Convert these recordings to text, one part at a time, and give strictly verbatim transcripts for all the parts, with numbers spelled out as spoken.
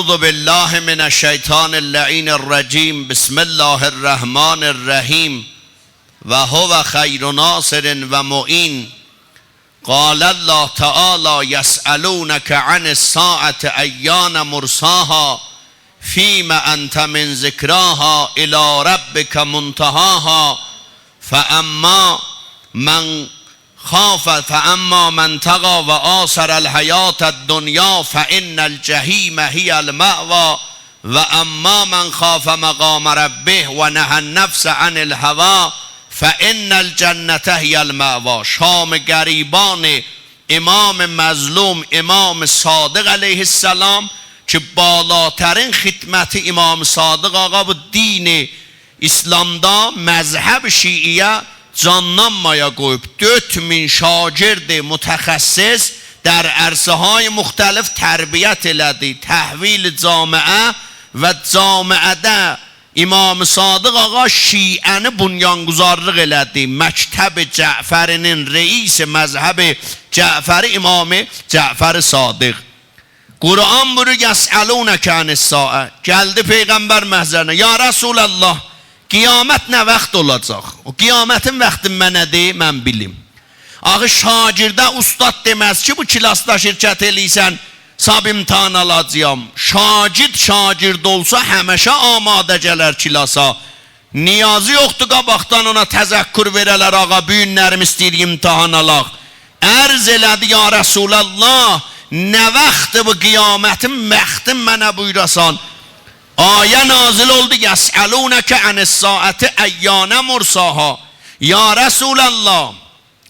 أعوذ بالله من الشيطان اللعين الرجيم. بسم الله الرحمن الرحيم. وهو خير ناصر ومعين. قال الله تعالى: يسألونك عن الساعة أيان مرساها فيم أنت من ذكراها إلى ربك منتهاها. فأما من خاف، فأما من طغى وآثر الحياة الدنيا فإن الجحيم هي المأوى وأما من خاف مقام ربه ونهى النفس عن الهوى فإن الجنة هي المأوى. شام غریبان امام مظلوم، امام صادق علیه‌السلام کی بالاترین خدمتی امام صادق آقا بو دین اسلامدا مذهب شیعیه جاندان مایا قویوب. دؤرد مین شاگرد متخصص در عرصه‌های مختلف تربیت ائله‌دی، تحویل جامعه و جامعه‌ده امام صادق آقا شیعه‌نی بنیانگذارلیق ائله‌دی. مکتب جعفری‌نین رئیس مذهب جعفری امام جعفر صادق. قرآن بویورور: «یسألونک عن الساعة.» گلدی پیغمبر محضرینه: «یا رسول‌الله، قیامت نه واخت اولاجاق؟ او قیامتین واختین منه دئ، من بیلیم.» آخی شاگرده اوستاد دئمز کی بو کلاسدا شرکت ائله‌ییرسن، صاباح امتحان آلاجاغام. شاگرد شاگرد اولسا، همیشه آماده گلر کلاسا. نیازی یوخدور قاباقدان اونا تذکر وئره‌لر: «آقا، بو گونلری ایسته‌ییریک امتحان آلاق.» عرض ائله‌دی: «یا رسول‌الله، نه واختدی بو قیامتین واختی، منه بویوراسان؟» آیه نازل اولدو: «یسألونک عن الساعة أیان مرساها.» یا رسول‌الله،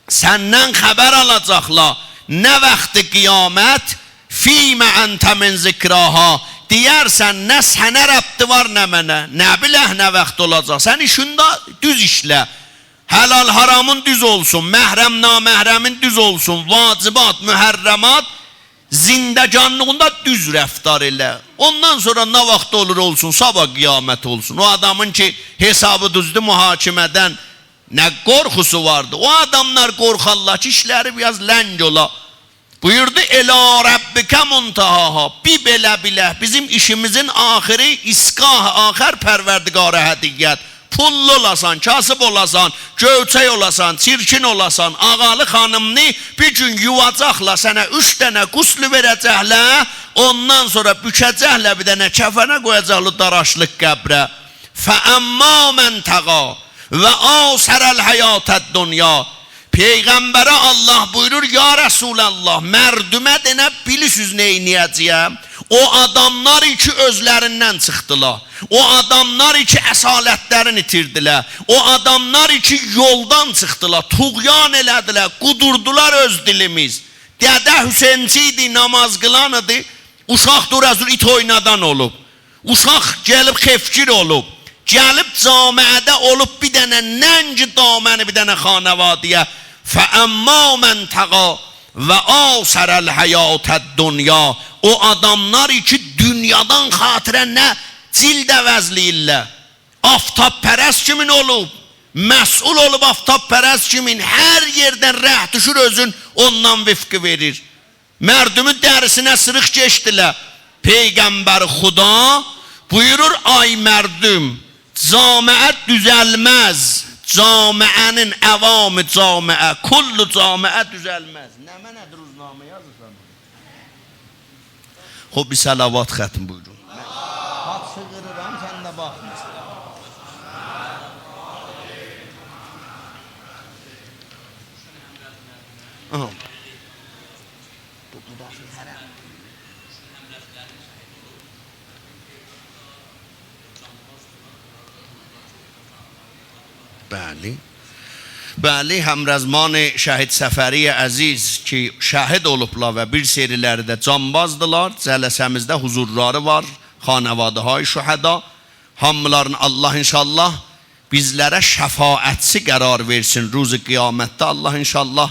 سندن خبر آلاجاقلار. نه واخت قیامت؟ «فیم أنت من ذکراها.» دئیرسن، نه سنه ربطی وار، نه منه. نه بیلک نه واخت اولاجاق؟ سن ایشینده دوز ایشله. حلال حرامین دوز اولسون، محرم نامحرمین دوز اولسون، واجبات، محرمات، زندگانلیغیندا دوز رفتار ائله. اوندان سونرا نه واخت اولور اولسون، صاباح قیامت اولسون. او آدامین کی حسابی دوزدور، محاکمه‌دن نه قورخوسو واردی؟ او آداملار قورخارلار کی ایشلری بیر آز لنگ اولا. بویوردو: «إلی ربک منتهاها.» بیر بئله بیلک، بیزیم ایشیمیزین آخیری، ایستگاه آخر پروردگار احدیت. پوللو اولاسان، کاسیب اولاسان، گؤیچک اولاسان، چیرکین اولاسان، آقالی خانیملی، بیر گون یوواجاقلار سنه، اوچ دنه غسل وئره‌جکلر، اوندان سونرا بوکه‌جکلر، بیر دنه کفنه قویاجاقلار داراشلیق قبره. «فأما من طغی وآثر الحیاة الدنیا.» پیغمبره الله بویورور: «یا رسول‌الله، مردمه دئنه بیلیرسینیز نه ائله‌یه‌جه‌یم؟ او آداملار کی اؤزلریندن چیخدیلار، او آداملار کی اصالتلرینی ایتیردیلر، او آداملار کی یولدان چیخدیلار، طغیان ائله‌دیلر، قودوردولار اؤز دیلیمیز. دده حسینچی ایدی، نماز قیلان ایدی، اوشاق دور از دور ایت اوینادان اولوب. اوشاق گلیب خفگیر اولوب. گلیب جامعه‌ده اولوب بیر دنه ننگ دامنی بیر دنه خانواده‌یه.» «فأما من طغی وآثر الحیاة الدنیا.» او آداملار کی دونیادان خاطره نه جلد عوضله‌ییرلر. آفتاب‌پرست کیمین اولوب، مسئول اولوب آفتاب‌پرست کیمین، هر یئردن ره دوشور اؤزون اوندان وفقی وئریر. مردمون دریسینه سیریق کئچدیلر. پیغمبر خدا بویورور: «آی مردم، جامعه دوزلمز، جامعه‌نین، عوام جامعه، کل جامعه دوزلمز.» نمنه‌دیر روزنامه یازیرسان؟ خوب، بیر صلوات ختم بویورون. من ها چیغیریرام، سن ده باخمیرسان. آها. بو، بو دا حرام. بلی. بلی، همرزمان شهید صفری عزیز کی شهید اولوبلار و بیر سری‌لری ده جانبازدیلار. جلسه‌میزده حضورلاری وار، خانواده‌های شهدا. هامیلارین الله ان‌شاءالله بیزلره شفاعتچی قرار وئرسین روز قیامتده. الله ان‌شاءالله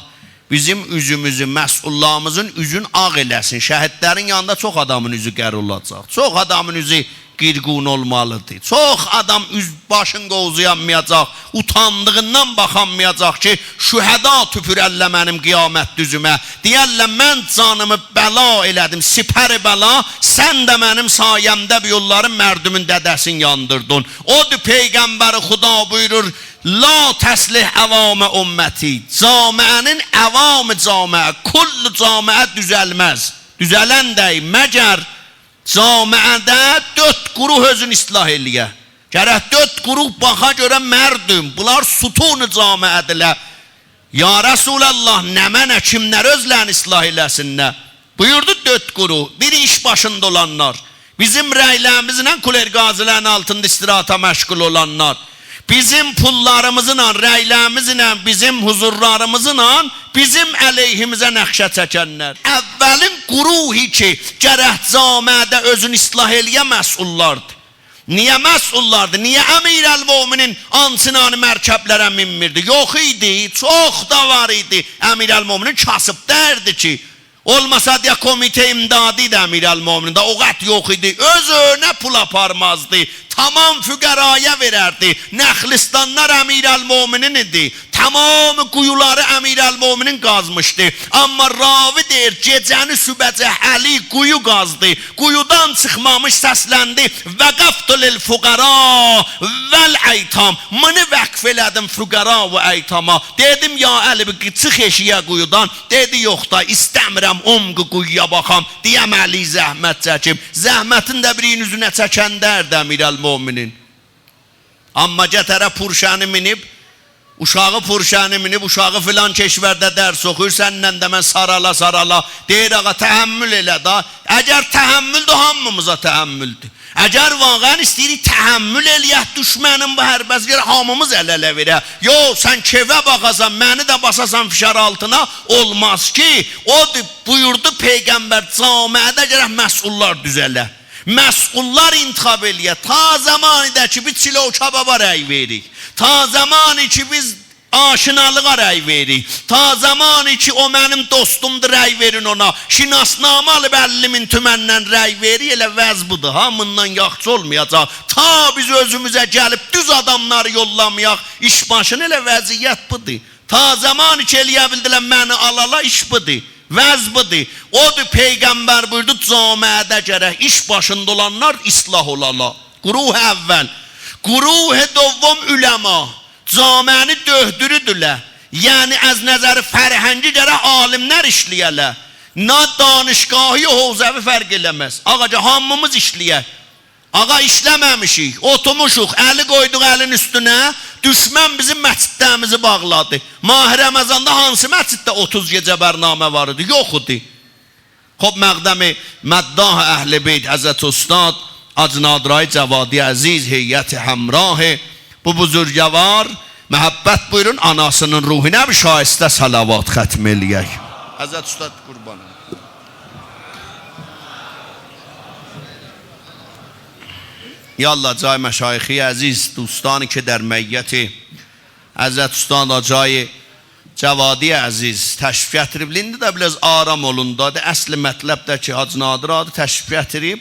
بیزیم اوزوموزو، مسئوللاریمیزین اوزون آغ ائله‌سین. شهیدلرین یانیندا چوخ آدامین اوزو قره اولاجاق. چوخ آدامین اوزو قیرقون اولمالیدیر. چوخ آدام اوز باشین قووزایانمایاجاق، اوتاندیغیندان باخانمایاجاق کی، شهدا توپوررلر منیم قیامت دوزومه. دئیرلر: «من جانیمی بلا ائله‌دیم، سپر بلا، سن ده منیم سایه‌مده بو یوللارین مردومون دده‌سینی یاندیردین.» اودور پیغمبر خدا بویورور: «لا تصلح عوام امتی.» جامعه‌نین، عوام جامعه، کل جامعه دوزلمز. دوزلن دئییل، مگر جامعه‌ده دؤرد گروه اؤزونو اصلاح ائله‌یه. گرک دؤرد گروه باخا گؤره: «مردم، بونلار ستون جامعه‌دیرلر. یا رسول‌الله، نمنه، کیملر اؤزلرینی اصلاح ائله‌سینلر؟» بویوردو دؤرد گروه. بیری ایش باشیندا اولانلار، بیزیم رأی‌لریمیزله کولر گازی‌لرین آلتیندا استراحته مشغول اولانلار، بیزیم پوللاریمیزلا، رأی‌لریمیزله، بیزیم حضورلاریمیزلا بیزیم علیهیمیزه نقشه چکنلر. اولین گروهی کی گرک جامعه‌ده اؤزونو اصلاح ائله‌یه، مسئوللاردیر. نییه مسئوللاردیر؟ نییه امیرالمؤمنین آنچنانی مرکبلره مینمیردی؟ یوخ ایدی، چوخ دا وار ایدی. امیرالمؤمنین کاسیب دئییردی کی، اولماسا دئیه کمیته امدادی ایدی امیرالمؤمنین ده، او قدر یوخ ایدی. اؤز ائوینه پول آپارمازدی، تمام فقرایا وئرردی. نخلستانلار امیرالمؤمنین ایدی. تمام قویولاری امیرالمؤمنین قازمیشدی. اما راوی دئییر، گئجه‌نی صبحه‌جه علی قویو قازدی. قویودان چیخمامیش سسلندی: «وقفت للفقراء والایتام.» منی وقف ائله‌دیم فقرا و ایتاما. دئدیم: «یا علی، بیر چیخ ائشیگه قویودان.» دئدی: «یوخ دا، ایسته‌میرم عمق قویویا باخام، دئیم علی زحمت چکیب.» زحمتین ده بیرینین اوزونه چکن دئییردی امیرالمؤمنین. اما گتره پورشه‌نی مینیب، اوشاغی پورشه‌نی مینیب، اوشاغی فلان کشورده درس اوخویور، سنله ده من سارالا سارالا. دئییر: «آقا، تحمل ائله دا.» اگر تحملدور، هامیمیزا تحملدور. اگر واقعاً ایسته‌ییریک تحمل ائله‌یک دوشمنین بو حربه‌سینی، گرک هامیمیز ال-اله وئرک. یوخ، سن کئفه باخاسان، منی ده باساسان فشار آلتینا، اولماز کی. اودور، بویوردو پیغمبر، جامعه‌ده گرک مسئوللار دوزله. مسئوللار انتخاب ائله‌یه. تا زمانی دا کی بیز چلو کبابا رأی وئریریک، تا زمانی کی بیز آشنالیغا رأی وئریریک، تا زمانی کی او منیم دوستومدور، رأی وئرین اونا، شناسنامه آلیب اللی مین تومنله رأی وئریریک، ائله وضع بودور ها، بوندان یاخشی اولمایاجاق. تا بیز اؤزوموزه گلیب دوز آداملاری یوللامایاق ایش باشینا، ائله وضعیت بودور. تا زمانی کی ائله‌یه بیلدیلر منی آلالار، ایش بودور، وضع بودور. اودور پیغمبر بویوردو، جامعه‌ده گرک ایش باشیندا اولانلار اصلاح اولالار. گروه اول. گروه دوم علما. جامعه‌نین دؤهدورودورلر. یعنی از نظر فرهنگی گرک عالیملر ایشله‌یه‌لر. نه دانشگاهی و حوزوی فرق ائله‌مز. آقا، گرک هامیمیز ایشله‌یک. آقا، ایشله‌مه‌میشیک، اوتورموشوق، الی قویدوق الین اوستونه، دوشمن بیزیم مسجدلریمیزی باغلادی. ماه رمضاندا هانسی مسجدده اوتوز گئجه برنامه وار ایدی؟ یوخ ایدی. خوب، مقدم مداح اهل بیت، حضرت استاد حاج نادر آقای جوادی عزیز، هیئت همراه بو بزرگوار، محبت بویورون، آناسینین روحونا بیر شایسته صلوات ختم ائله‌یک. حضرت استاد، قربان. یا الله، جای مشایخ عزیز، دوستانی که در معیت حضرت استاد حاج آقای جوادی عزیز تشریف گتیریب. ایندی ده بیر آز آرام اولون دا، اصل مطلب ده کی حاج نادر آقادی، تشریف گتیریب.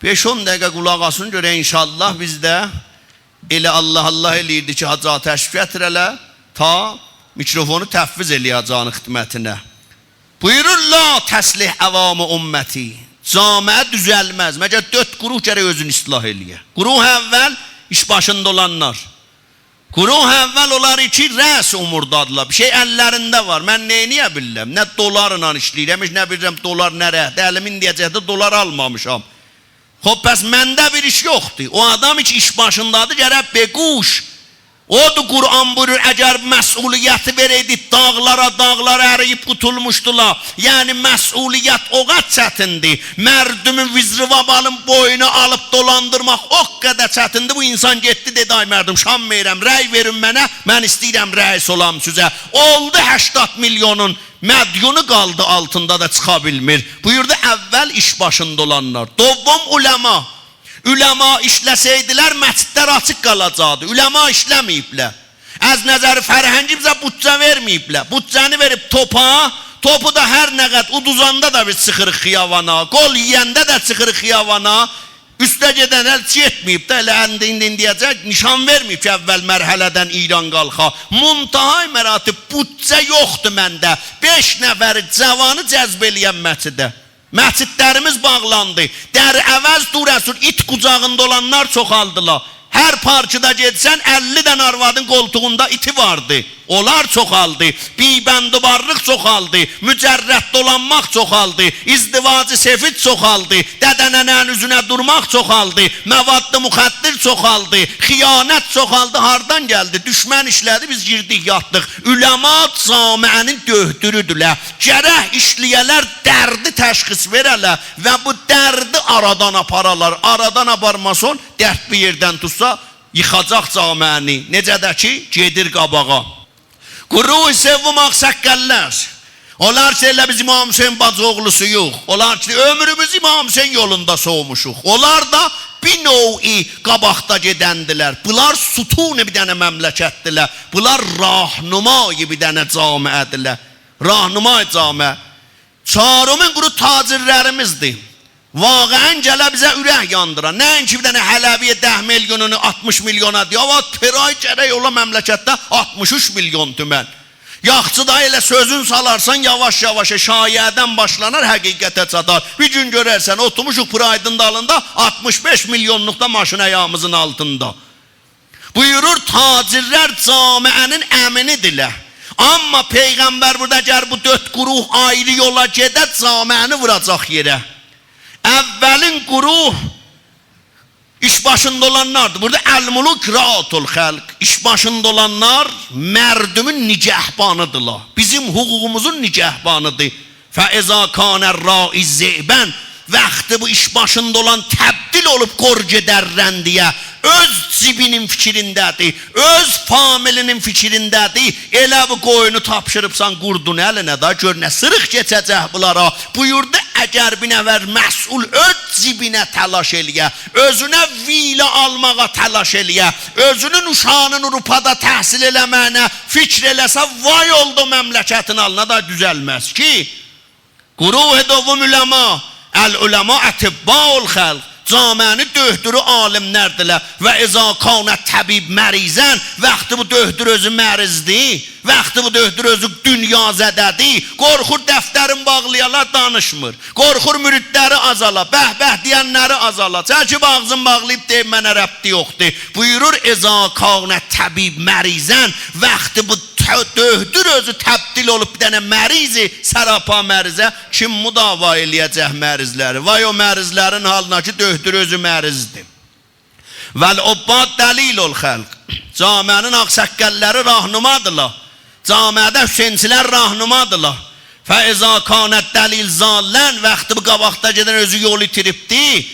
بئش اون دقیقه قولاق آسین، گؤرک ان‌شاءالله بیز ده ائله الله الله ائله‌ییردی کی حاج آقا تشریف گتیره‌لر، تا میکروفونو تفویض ائله‌یک حاجین خدمتینه. بویورور: «لا تصلح عوام امتی.» جامعه دوزلمز، مگر دؤرد گروه گرک اؤزونو اصلاح ائله‌یه. گروه اول، ایش باشیندا اولانلار. گروه اول اولار کی رأس اموردادیلار، بیر شئی اللرینده وار. من نئینیه بیللم؟ نه دلارلا ایشله‌ییرم، هئچ نه بیلیرم دلار نه رنگدیر. الیمی ایندیه‌جک ده دلار آلمامیشام. خوب، پس منده بیر ایش یوخدور. او آدام کی ایش باشیندادیر، گرک به گوش. اودور قرآن بویورور، اگر مسئولیتی وئره‌یدیک داغلارا، داغلار ارییب قوتولموشدولار. یعنی مسئولیت او قدر چتیندیر. مردومون وزر و وبالین بوینونا آلیب دولاندیرماق او قدر چتیندیر. بو انسان گئتدی، دئدی: «آی مردم، شام وئریرم، رأی وئرین منه، من ایسته‌ییرم رئیس اولام سیزه.» اولدو هشتاد میلیونون مدیونو، قالدی آلتیندا دا چیخا بیلمیر. بویوردو، اول ایش باشیندا اولانلار. دوم، علما. علما ایشله‌سه‌یدیلر، مسجدلر آچیق قالاجاقدی. علما ایشله‌مه‌ییبلر. از نظر فرهنگی بیزه بودجه وئرمه‌ییبلر. بودجه‌نی وئریب توپا، توپو دا هر نه قدر اودوزاندا دا بیز چیخیریق خیابانا، گل یئینده ده چیخیریق خیابانا. اوسته گئدن ال یئتمه‌ییب ده، ائله اندی ایندی دئیه‌جک، نشان وئرمه‌ییب کی، اول مرحله‌دن ایران قالخا. منتهای مراتب بودجه یوخدور منده بئش نفر جوانی جذب ائله‌یم مسجده. مسجدلریمیز باغلاندی. در عوض دوراسور، ایت قوجاغیندا اولانلار چوخالدیلار. هر پارکدا گئتسن، اللی دنه آروادین قولتوغوندا ایتی واردی. اونلار چوخالدی. بی‌بندوبارلیق چوخالدی. مجرد دولانماق چوخالدی. ازدواج سفید چوخالدی. دده ننه‌نین اوزونه دورماق چوخالدی. مواد مخدر چوخالدی. خیانت چوخالدی. هاردان گلدی؟ دوشمن ایشله‌دی، بیز گیردیک، یاتدیق. علما جامعه‌نین دؤهتورودولر. گرک ایشله‌یه‌لر، دردی تشخیص وئره‌لر و بو دردی آرادان آپارالار. آرادان آپارماسان، درد بیر یئردن توتسا، ییخاجاق جامعه‌نی. نئجه ده کی، گئدیر قاباغا. گروه سوم آغ‌ساققاللار. اونلار کی، ائله بیز امام حسین باجی اوغلوسویوق. اونلار کی، عؤمروموز امام حسین یولوندا سووموشوق. اونلار دا بیر نوعی قاباقدا گئدندیلر. بونلار ستون بیر دنه مملکتدیلر. بونلار راهنمای بیر دنه جامعه‌دیلر. راهنمای جامعه. چهارمین گروه تاجرلریمیزدیر. واقعاً گله بیزه اورک یاندیرا. نه اینکی بیر دنه حلبی‌یه ده میلیونونو آلتمیش میلیونا دئیه، آمما ترای گرک اولا مملکتده آلتمیش اوچ میلیون تومن. یاخشی دا ائله سؤزون سالارسان، یاواش-یاواش شایعه‌دن باشلانار، حقیقته چاتار. بیر گون گؤررسن، اوتورموشوق پرایدین دالیندا، آلتمیش بئش میلیونلوق دا ماشین آیاغیمیزین آلتیندا. بویورور، تاجرلر جامعه‌نین امینی‌دیرلر. آمما پیغمبر بویوردو، اگر بو دؤرد گروه آیری یولا گئده، جامعه‌نی ووراجاق یئره. اولین گروه ایش باشیندا اولانلاردیر. بویورور: «الملوک رعاة الخلق.» ایش باشیندا اولانلار مردمون نگهبانی‌دیرلار. بیزیم حقوقوموزون نگهبانی‌دیر. «فإذا کان الراعی ذئباً»، وقتی بو ایش باشیندا اولان تبدیل اولوب گرگ درنده‌یه، اؤز جیبینین فیکرینده‌دیر، اؤز فامیلی‌نین فیکرینده‌دیر، ائله بو قویونو تاپشیریبسان قوردون الینه دا، گؤر نه سیریق کئچه‌جک بونلارا. بویوردو، اگر بیر نفر مسئول اؤز جیبینه تلاش ائله‌یه، اؤزونه ویلا آلماغا تلاش ائله‌یه، اؤزونون اوشاغینین آوروپادا تحصیل ائله‌مه‌یینه فیکر ائله‌سه، وای اولدو مملکتین حالینا، دا دوزلمز کی. گروه دوم علما، «العلماء اطباء الخلق»، جامعه‌نین دؤهتورو عالیملردیرلر. «وإذا کان الطبیب مریضاً»، وقتی بو دؤهتور اؤزو مریضدیر، وقتی بو دؤهتور اؤزو دونیازده‌دیر، قورخور دفترین باغلایالار، دانیشمیر. قورخور مریدلری آزالا، به به دئینلری آزالا. چکیب آغزین باغلاییب دئییب: «منه ربطی یوخدور.» بویورور: «إذا کان الطبیب مریضاً»، وقتی بو ت-، دؤهتور اؤزو تبدیل اولوب بیر دنه مریض، سراپا مریضه، کیم مداوا ائله‌یه‌جک مریضلری؟ وای او مریضلرین حالینا کی، دؤهتور اؤزو مریضدیر. «والعباد دلیل الخلق»، جامعه‌نین آغ‌ساققاللاری راهنمادیرلار. جامعه‌ده حسینچیلر راهنمادیرلار. «فإذا کان الدلیل ضالاً»، وقتی بو قاباقدا گئدن اؤزو یول ایتیریبدی،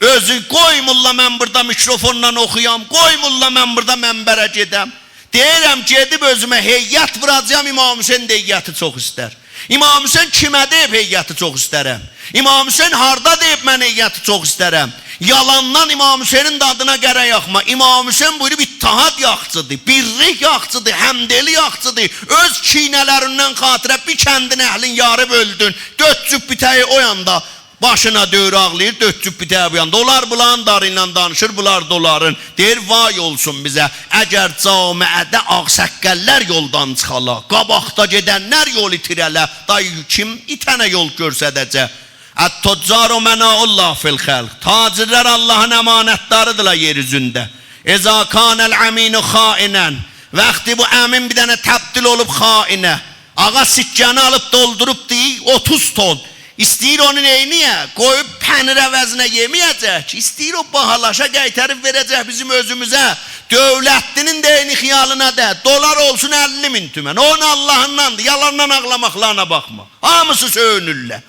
اؤزو: «قوی ملا من بورادا میکروفونلا اوخویام، قوی ملا من بورادا منبره گئدم.» دئییرم، گئدیب اؤزومه هیئت ووراجاغام، امام حسین ده هیئتی چوخ ایستر. امام حسین کیمه دئییب هیئتی چوخ ایسترم؟ امام حسین هاردا دئییب من هیئتی چوخ ایسترم؟ یالاندان امام حسینین ده آدینا قره یاخما. امام حسین بویوروب: «اتحاد یاخچیدیر، بیرلیک یاخچیدیر، همدلی یاخچیدیر.» اؤز کینه‌لریندن خاطره بیر کندین اهلین یاری بؤلدون. دؤرد جوب بیته‌یی او یاندا باشینا دؤیور آغلاییر، دؤرد جوب بیته‌یی بو یاندا. اونلار بونلارین داری ایله دانیشیر، بونلار دا اونلارین. دئییر، وای اولسون بیزه، اگر جامعه‌ده آغ‌ساققاللار یولدان چیخالار، قاباقدا گئدنلر یول ایتیره‌لر، دای کیم ایتنه یول گؤرسده‌جک؟ «التجار امناء الله فی الخلق»، تاجرلر آللاهین امانتداری‌دیرلار یئر اوزونده. «إذا کان الأمین خائناً»، وقتی بو امین بیر دنه تبدیل اولوب خائنه، آغا سکه‌نی آلیب دولدوروب دئییر اوتوز تون. ایسته‌ییر اونو نئینیه؟ قویوب پنیر عوضینه یئمه‌یه‌جک کی، ایسته‌ییر او باهالاشا، قایتاریب وئره‌جک بیزیم اؤزوموزه. دولتلی‌نین ده عینی خیالینا ده، دلار اولسون اللی مین تومن. اونون آللاهیندان‌دیر، یالاندان آغلاماقلارینا باخما. هامیسی سؤیونورلر.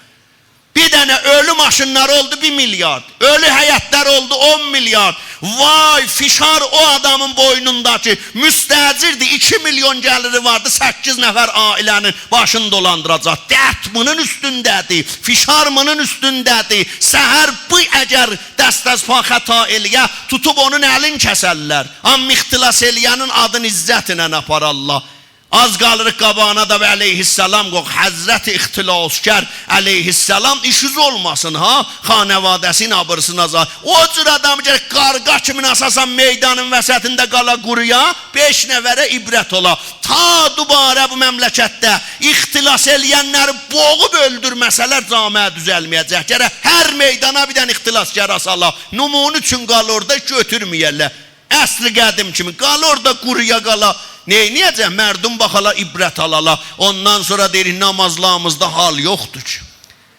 بیر دنه اؤلو ماشینلاری اولدو بیر میلیارد. اؤلو حیطلر اولدو اون میلیارد. وای، فشار او آدامین بوینوندا کی، مستأجردیر، ایکی میلیون گلیری واردی، سککیز نفر عائله‌نین باشینی دولاندیراجاق. درد بونون اوستونده‌دیر، فشار بونون اوستونده‌دیر. سحر بو اگر دست از پا خطا ائله‌یه، توتوب اونون الین کسرلر. آمما اختلاس ائله‌ینین آدین عزتله آپارارلار. آز قالیریق قاباغینا دا، و علیه‌السلام، قوی حضرت اختلاسگر علیه‌السلام ایشیز اولماسین ها، خانواده‌سینین آبیریسینا زا-، او جور آدامی گرک قارغا کیمین آساسان میدانین وسطینده قالا قورویا، بئش نفره عبرت اولا. تا دوباره بو مملکتده اختلاس ائله‌ینلری بوغوب اؤلدورمه‌سه‌لر، جامعه دوزلمه‌یه‌جک. گرک هر میدانا بیر دنه اختلاسگر آسالار. نمونه اوچون قالا اوردا، گؤتورمه‌یه‌لر. عصر قدیم کیمی قالا اوردا، قورویا قالا. نئینیه‌جک؟ مردم باخالار، عبرت آلالار. اوندان سونرا دئییریک، نمازلاریمیزدا حال یوخدور کی.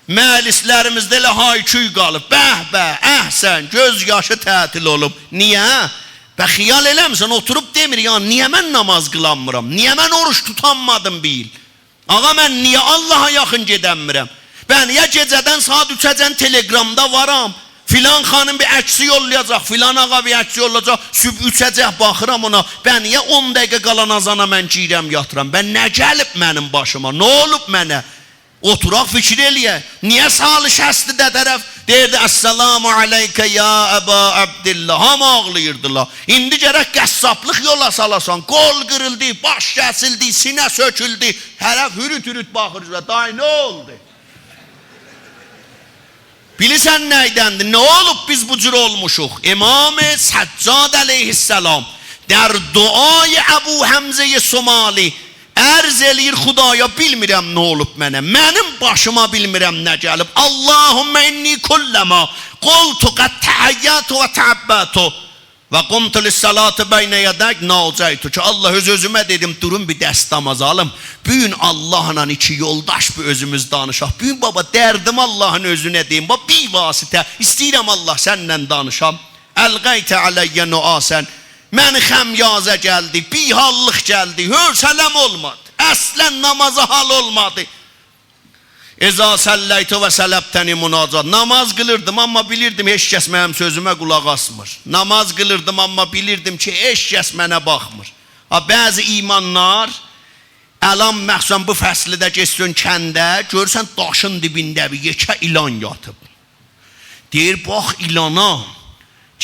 مجلسلریمیزده ائله های‌کوی قالیب. به به، احسن، گؤز یاشی تعطیل اولوب. نییه؟ به خیال ائله‌میسن، اوتوروب دئمیر، یا نییه من نماز قیلانمیرام؟ نییه من اوروج توتانمادیم بو ایل؟ آقا، من نییه آللاها یاخین گئدنمیرم؟ به نییه گئجه‌دن ساعات اوچه‌جن تلگرامدا وارام؟ فلان خانیم بیر عکسی یوللایاجاق، فلان آقا بیر عکسی یوللایاجاق، صبح اوچه‌جک باخیرام اونا. به نییه اون دقیقه قالان اذانا من گیرم یاتیرام؟ به نه گلیب منیم باشیما؟ نه اولوب منه؟ اوتوراق فیکیر ائله‌یک. نییه سال شصتیده طرف دئییردی: «السلام علیک یا ابا عبدالله»؟ هامی آغلاییردیلار. ایندی گرک قصابلیق یولا سالاسان. قول قیریلدی، باش کسیلدی، سینه سؤکولدو. طرف هوروت-هوروت باخیر اوزووه. دای نه اولدو؟ بیلیرسن نه‌یدندیر؟ نه اولوب بیز بو جور اولموشوق؟ امام سجاد علیه‌السلام در دعای ابو حمزه ثمالی عرض ائله‌ییر: «خدایا، بیلمیرم نه اولوب منه. منیم باشیما بیلمیرم نه گلیب. اللهم انی کلما قلت قد تحیرت و تعبت و قمت للصلاة بین یدیک ناجیت.» کی الله، اؤز-اؤزومه دئدیم، دورون بیر دستماز آلیم. بو گون آللاهلا ایکی یولداش بیر اؤزوموز دانیشاق. بو گون بابا دردیمی آللاهین اؤزونه دئییم. باخ، بی‌واسطه ایسته‌ییرم آللاه سنن دانیشام. القیت علی نعاسا. منی خمیازه گلدی، بی‌حاللیق گلدی، حوصله‌م اولمادی. اصلا نمازا حال اولمادی. اذا صلیت و سلبتنی مناجات. نماز قیلیردیم، اما بیلیردیم هئچ کس منیم سؤزومه قولاق آسمیر. نماز قیلیردیم، اما بیلیردیم کی هئچ کس منه باخمیر. ها، بعضی ایمانلار، الان مخصوصا بو فصلده گئتسن کنده، گؤرورسن داشین دیبینده بیر یئکه ایلان یاتیب. دئییر: «باخ ایلانا.»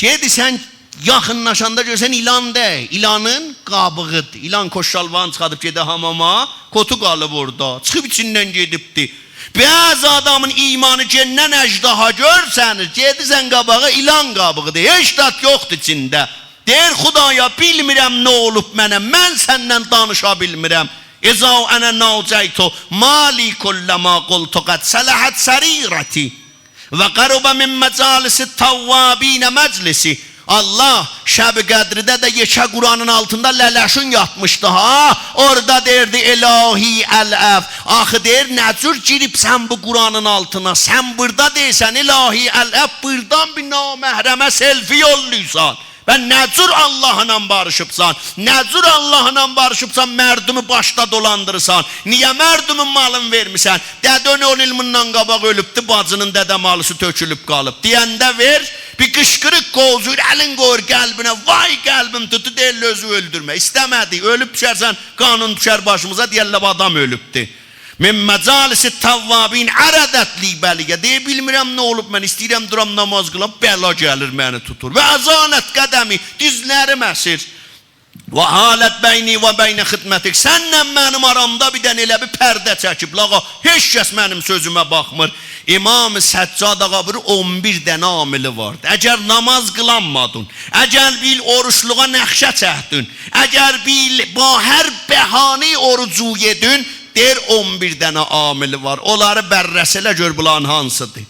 گئدیرسن، یاخینلاشاندا گؤرورسن ایلان دئییل، ایلانین قابیغیدیر. ایلان کت شالوارینی چیخاردیب گئده حاماما، کتو قالیب اوردا. چیخیب ایچیندن گئدیبدی. بعضی آدامین ایمانی گئندن اژدها گؤرسنیر، گئدیرسن قاباغا، ایلان قابیغیدیر. هئچ زاد یوخدور ایچینده. دئییر: «خدایا، بیلمیرم نه اولوب منه، من سنن دانیشا بیلمیرم. اذا انا ناجیت، ما لی کلما قلت قد صلحت سریرتی و قرب من مجالس التوابین مجلسی.» الله، شب قدرده ده یئکه قرآنین آلتیندا لله‌شون یاتمیشدی ها. اوردا دئییردی: «الهی العفو.» آخی دئییر، نه جور گیریبسن بو قرآنین آلتینا؟ سن بوردا دئییرسن: «الهی العفو»، بوردان بیر نامحرمه سلفی یوللاییرسان. به نه جور آللاهلا باریشیبسان؟ نه جور آللاهلا باریشیبسان، مردمی باشدا دولاندیریرسان؟ نییه مردمین مالینی وئرمیرسن؟ دده‌ن اون ایل بوندان قاباق اؤلوبدو، باجینین دده مالیسی تؤکولوب قالیب. دئینده وئر، بیر قیشقیریق قووزویور، الین قویور قلبینه، وای قلبیم توتدو، دئییر اؤزو اؤلدورمه. ایسته‌مه‌دی، اؤلوب دوشرسن، قانون دوشر باشیمیزا، دئیرلر: «بو آدام اؤلوبدو.» من مجالس التوابین عرضت لی بلیه. دئییر: «بیلمیرم نه اولوب، من ایسته‌ییرم دورام نماز قیلام، بلا گلیر منی توتور. و اذانت قدمی، دیزلریم اسیر. و حالت بینی و بین خدمتک، سنله منیم آرامدا بیر دنه ائله بیر پرده چکیب، لاغا، هئچ کس منیم سؤزومه باخمیر.» امام سجاد آقا بویورور، اون بیر دنه عاملی واردی. اگر نماز قیلانمادین، اگر بیر ایل اوروجلوغا نقشه چکدین، اگر بیر ایل با هر بهانه‌ای اوروجو یئدین، دئییر، اون بیر دنه عاملی وار. اونلاری بررسی ائله، گؤر بونلارین هانسیدیر.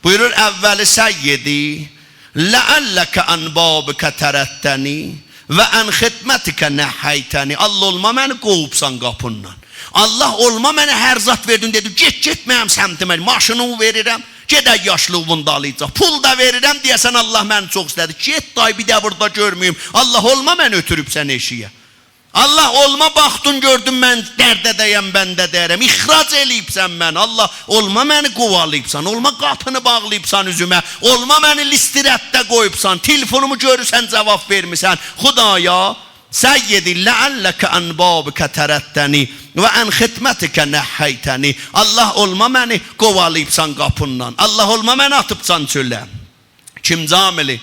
بویورور: «اولی سیدی، لعلک عن بابک طردتنی و عن خدمتک نهیتنی.» الله، اولما منی قوووبسان قاپیندان. الله، اولما منه هر زاد وئردین، دئدین: «گئت، گئت منیم سمتیمه.» ماشینی وئریرم، گئده یاشلیغین دالیجا. پول دا وئریرم، دئیه‌سن الله منی چوخ ایسته‌دی. گئت دای، بیر ده بوردا گؤرمه‌ییم. الله، اولما منی اؤتوروبسن ائشییه. الله، اولما باخدین، گؤردون من درده‌ده‌یم، بنده‌ده‌یرم، اخراج ائله‌ییبسن منی. الله، اولما منی قووالاییبسان، اولما قاپینی باغلاییبسان اوزومه، اولما منی لیست ردده قویوبسان، تلفونومو گؤرورسن جاواب وئرمیرسن. خدایا، سیدی، لعلک عن بابک طردتنی و عن خدمتک نهیتنی. الله، اولما منی قووالاییبسان قاپیندان. الله، اولما منی آتیبسان چؤله. ایکینجی عاملی: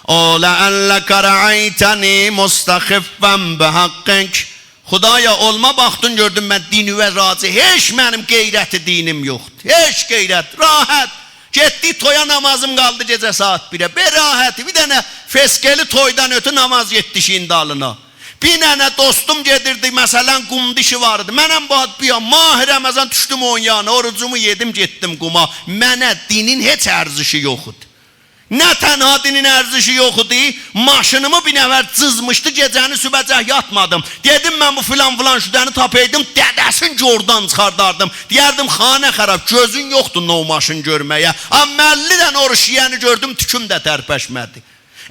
«او لعلک رأیتنی مستخفا بحقک خدایا، اولما باخدین گؤردون من دینیوه راضی، هئچ منیم غیرتی دینیم یوخدور. هئچ غیرت، راحت. گئتدیک تویا، نامازیم قالدی گئجه ساعات بیره. به راحتی، بیر دنه فسقلی تویدان اؤتور ناماز گئتدی شیین دالینا. بیر دنه دوستوم گئدیردی، مثلا، قومدا ایشی وار ایدی. منم باخ، بیا، ماه رمضان دوشدوم اونون یانینا، اوروجومو یئدیم، گئتدیم قوما. منه دینین هئچ ارزشی یوخ ایدی. نه تنها دینین ارزشی یوخ ایدی، ماشینیمی بیر نفر جیزمیشدی، گئجه‌نی صوبحه‌جک یاتمادیم. دئدیم، من بو فلان فلان شده‌نی تاپایدیم، دده‌سین گوردان چیخارداردیم. دئیردیم، خانه خراب، گؤزون یوخدور نو ماشین گؤرمه‌یه. آمما اللی دنه اوروج یئیه‌نی گؤردوم، توکوم ده ترپشمه‌دی.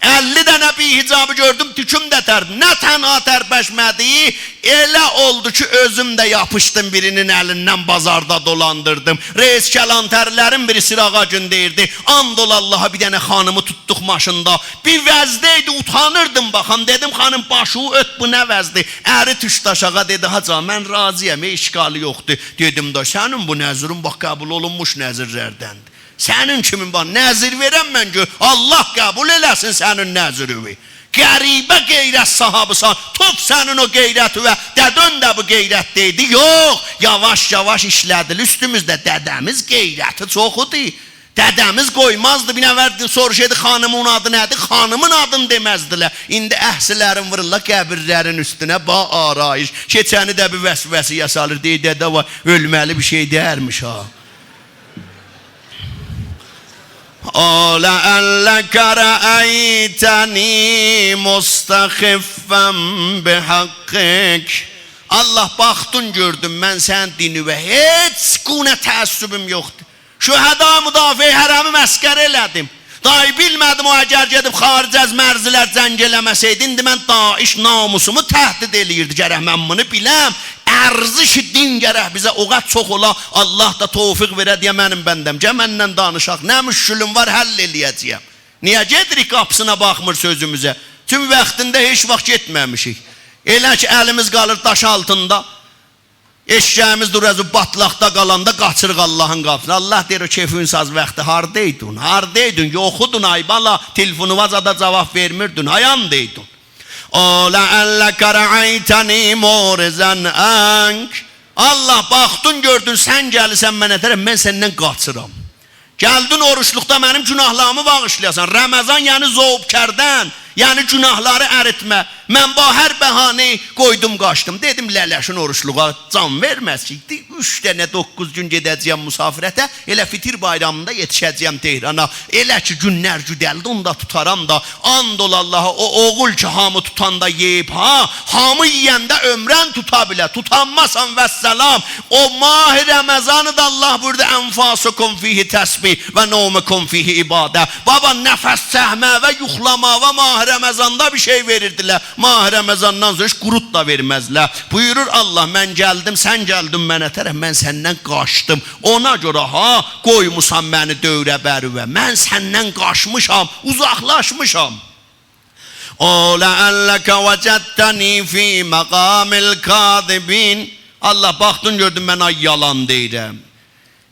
اللی دنه بی‌حجابی گؤردوم، توکوم ده ترپ-، نه تنها ترپشمه‌دی، ائله اولدو کی، اؤزوم ده یاپیشدیم بیرینین الیندن، بازاردا دولاندیردیم. رئیس کلانتری‌لرین بیری سیراغا گون دئییردی، آند اولا آللاها، بیر دنه خانیمی توتدوق ماشیندا. بیر وضعده ایدی، اوتانیردیم باخام. دئدیم، خانیم، باشیوی اؤرت، بو نه وضعدیر؟ اری دوشدو آشاغی، دئدی، حاج آقا، من راضی‌یام، هئچ اشکالی یوخدور. دئدیم، دا سنین بو نذرین، باخ، قبول اولونموش نذرلردندیر. سنین کیمین، باخ، نذر وئرم من، گؤر، آللاه قبول ائله‌سین سنین نذریوی. غریبه غیرت صاحابیسان، توف سنین او غیرتیوه، دده‌ن ده بو غیرتده ایدی. یوخ، یاواش-یاواش ایشله‌دیلر اوستوموزده، دده‌میز غیرتی چوخ ایدی. دده‌میز قویمازدی، بیر نفر سوروشایدی، خانیمین آدی نه‌دیر؟ خانیمین آدینی دئمزدیلر. ایندی عکسلرین وورورلار قبیرلرین اوستونه، با آرایش. کئچنی ده بیر وسوسه‌یه سالیر، دئییر، دده، وای، اؤلمه‌لی بیر شئی دئییرمیش ها. «أو لعلك رأيتني مستخفا بحقك». آللاه، باخدین گؤردون، من سنین دینیوه هئچ گونه تعصبوم یوخدور. شهدای مدافع حرمی مسخره ائله‌دیم. دای بیلمه‌دیم، او اگر گئدیب خارج از مرزلر جنگ ائله‌مه‌سئیدی، ایندی من داعش ناموسومو تهدید ائله‌ییردی، گرک من بونو بیلم. ارزش دین گرک بیزه او قدر چوخ اولا، آللاه دا توفیق وئره دئیه منیم بنده‌م، گل منن دانیشاق، نه مشکلین وار، حل ائله‌یه‌جه‌یم. نییه گئدیریک قاپیسینا، باخمیر سؤزوموزه؟ چونکی واختیندا هئچ واخت گئتمه‌میشیک. ائله کی الیمیز قالیر داش آلتیندا، ائششه‌ییمیز دورور، او باتلاقدا قالاندا قاچیریق آللاهین قاپیسینا. آللاه دئییر، او کئفین ساز واختی هاردایدین؟ هاردایدین؟ یوخودون، آی بالا، تلفونووا زادا جاواب وئرمیردین، هایاندایدین؟ «أو لعلك رأيتني معرضا عنك». آللاه، باخدین گؤردون، سن گلیرسن منه طرف، من سندن قاچیرام. گلدین اوروجلوقدا منیم گوناهلاریمی باغیشلایاسان. رمضان یعنی ذوب کردن، یعنی گوناهلاری اریتمه. من با هر بهانه‌ای قویدوم، قاچدیم. دئدیم، لله‌شین اوروجلوغا جان وئرمز کی. دی-، اوچ دنه دوققوز گون گئده‌جه‌یم مسافرته، ائله فطر بایرامیندا یئتیشه‌جه‌یم تهرانا. ائله کی گونلر گودلدی، اوندا توتارام دا. آند اولا آللاها، او اوغول کی هامی توتاندا یئییب ها، هامی یئینده عمرن توتا بیله. توتانماسان، والسلام. او ماه رمضانی دا آللاه بویوردو: «أنفاسكم فيه تسبيح ونومكم فيه عبادة». بابا، نفس چکمه‌یه، یوخلاماغا ماه رمضاندا بیر شئی وئریردیلر. ماه رمضاندان سونرا هئچ قوروت دا وئرمزلر. بویورور آللاه، من گلدیم، سن گلدین منه طرف، من سندن قاچدیم. اونا گؤره ها، قویموسان منی دؤوره بروه. من سندن قاچمیشام، اوزاقلاشمیشام. «أو لعلك وجدتني في مقام الكاذبين». آللاه، باخدین گؤردون، من آی یالان دئییرم.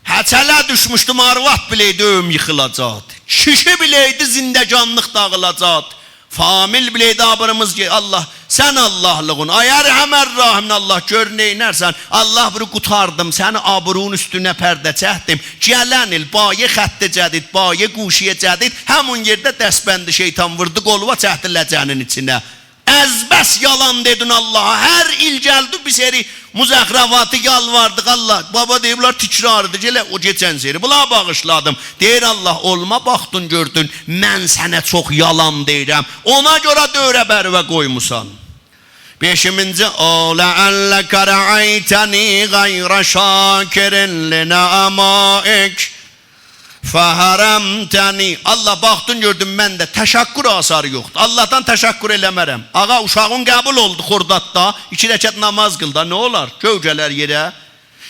هچله دوشموشدوم، آرواد بیله‌یدی ائویم ییخیلاجاقدی. کیشی بیله‌یدی زندگانلیق داغیلاجاقدی. فامیل بیله‌یدی آبیریمیز گئ-، آللاه، سن آللاهلیغین، آی ارحم الراحمین، آللاه، گؤر نئینرسن. آللاه بویورور، قوتاردیم، سنی آبرونون اوستونه پرده چکدیم. گلن ایل بایه خط جدید، بایه گوشی جدید، همون یئرده دستبند شیطان ووردو قولووا، چکدی لجه‌نین ایچینه. از بس یالان دئدین آللاها. هر ایل گلدی بیر سری مزخرفاتی یالواردیق، آللاه، بابا، دئییب، بونلار تکراریدیر، ائله او کئچن سری. بونلاری باغیشلادیم. دئییر آللاه، اولما باخدین گؤردون، من سنه چوخ یالان دئییرم. اونا گؤره دؤوره بروه قویموسان. بئشینجی: «أو لعلك رأيتني غير شاكر لنعمائك فحرمتني». آللاه، باخدین گؤردون، منده تشکر آثاری یوخدور. آللاهدان تشکر ائله‌مرم. آقا، اوشاغین قبول اولدو خرداددا، ایکی رکعت ناماز قیل دا، نه اولار؟ گؤی گلر یئره.